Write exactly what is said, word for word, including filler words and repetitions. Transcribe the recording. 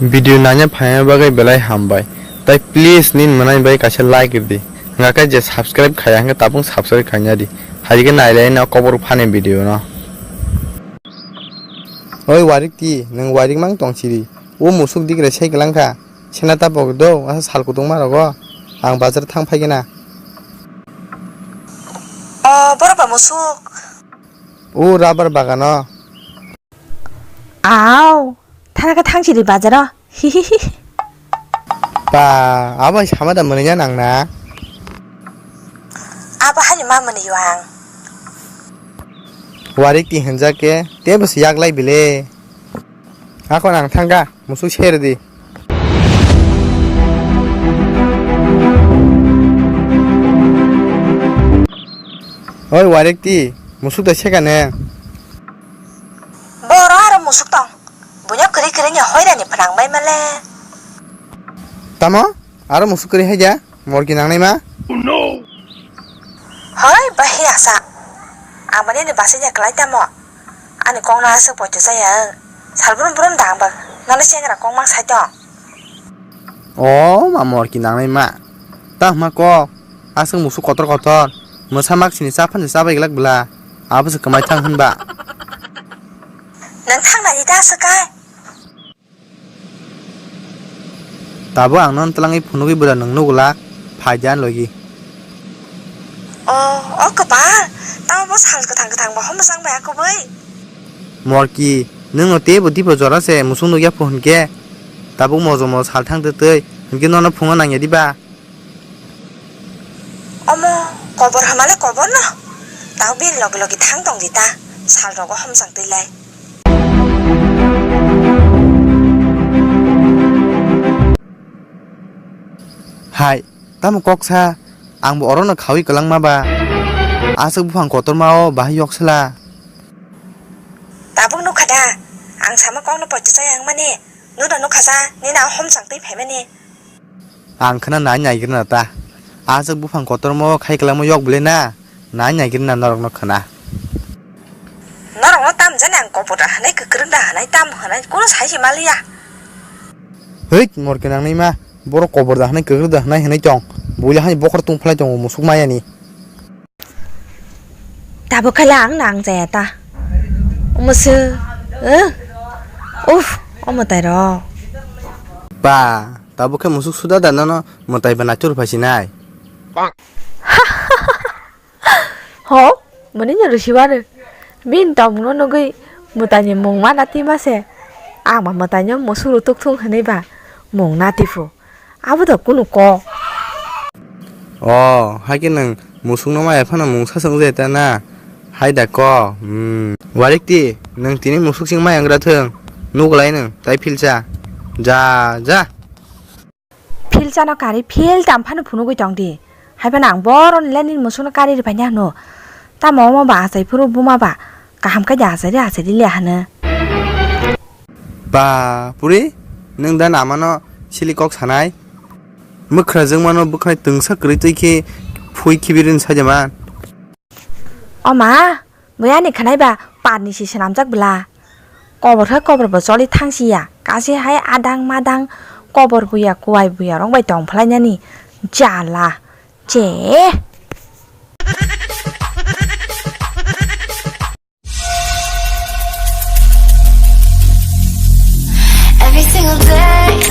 Video naina phaina bagwi belai hambai. Tai please nini mwnai bai kaisa like rwdi. Hwnkhe je subscribe khaiya hwnkhe tabuk subscribe khaina di. Hai khe nailai no kobor phani video no. Oi Warikti, nwng Warik mang tong siri. O musuk digre sai kwlangkha. Sena tabok do, asa sal kutung ma rogo. Ang bazar thang phai gana. O, borok ba musuk. O rubber bagano. Aw, thana khe thang siri bazaro. Hihihi. Ba, abo hai sama da mwnwi ya nang na. Abo hani ma mwnwi yo ang. Warikti hwnjak khe, tebo se yak lai bile. Ako nang thangka, musuk ser di. Oi Warikti, musuk da seka ne. Boro aro musuk tong. Buino kwrwi kwrwi ni hoirani phnang bai male. Tamo? Aro musuk kwrwi hai ja? Morki nangnai ma? Hoi, bahi asa. Ang mani ni basai ja kwlai tamo. Ani kok no aswk poito chaya. Salbrum brum da ang ba. Nono chengra kok mang sai tong. O ma morki nangnai ma. Ta hma kok. Aswk musuk kotor kotor. Mwsa mak sini cha phani cha bai glak bla. Abo se kwmai thang hwnba. Nang thang nai ta aswk kai. Tabuk ang nono twlangwi phunugwi bwrwi nwng nugulak, phai di ani logi. O, o kwpal, tamo bo sal kwthang kwthang bo homochang bai a kubui. Morki, nwngno teibo dipo jora se musuk nukya phu hwnkhe, tabuk mojo mojo sal thang twtwi, hwnkhe nono phungo nangya diba? Omo, kobor hamale kobor no. Tao bini logi logi thang tong di ta. Sal rogo homsang twi lai. Hai, tamo kok sa? Ang bo oro no khawi kwlangma ba. Aswk buphang kotorma o bahai yok sela. Tabuk nukha da. Ang sama kok no poito chaya wngmani. Nuna nukha sa, nini a homsang twi phaimani. Ang khna nai naigrina ta. Aswk buphang kotormo khai kwlangma yok bwle na. Nai naigrina norokno khna. Norokno tam jani ang kobor da hwnwi kwkrwng da hwnwi tam hwnwi kuno sai se maliya. Hei, mor kwnang nai ma. Borok kobor da hwnwi kwkrwng da hwnwi hwnwi tong. Buila hani bokhor tungphlai tongo musuk mayani. Tabuk khe lang nang jaya ta. Omo se, eh? Uff, omo tai rok. Ba, tabuk khe musuk suda da nono mwtai ba naitor phai sinai. Ho, mani no rwsibaru. Bini tongmungno nugwi mwtaini mung mana tima se. Ang ba mwtaino musuk rwtuk thung hwnwi ba mung na tiphuru. Abo da kunu kok. O, hai khe nwng musukno maya phano mungsa se wngya ta na? Hai da kok. Hmm. Warikti, nwng tini musuk sing maya wngya thung. Nuglai nwng, tai philsa. Ja, ja. Philsano kari phil tam phano phunugwi tong di. Hai phano ang boroni le nini musukno kari rwphai na hwno. Tamo omo ba achai phuru buma ba. Kaham khe da achaidi achaidi le hano. Ba, puri, nwng da namano sili kok sanai? Mwkhrajwk mano bwkhwnai twngsa kwrwi twi khe phui khibirini saida man. O ma, bui ani khwnai ba parni si swnamjak bwla. Kobor khe kobor bo choli thangsi ya. Kasi hai adang madang kobor buya kuwai buya rok bai tong phlai nani. Jala. Che. Every single day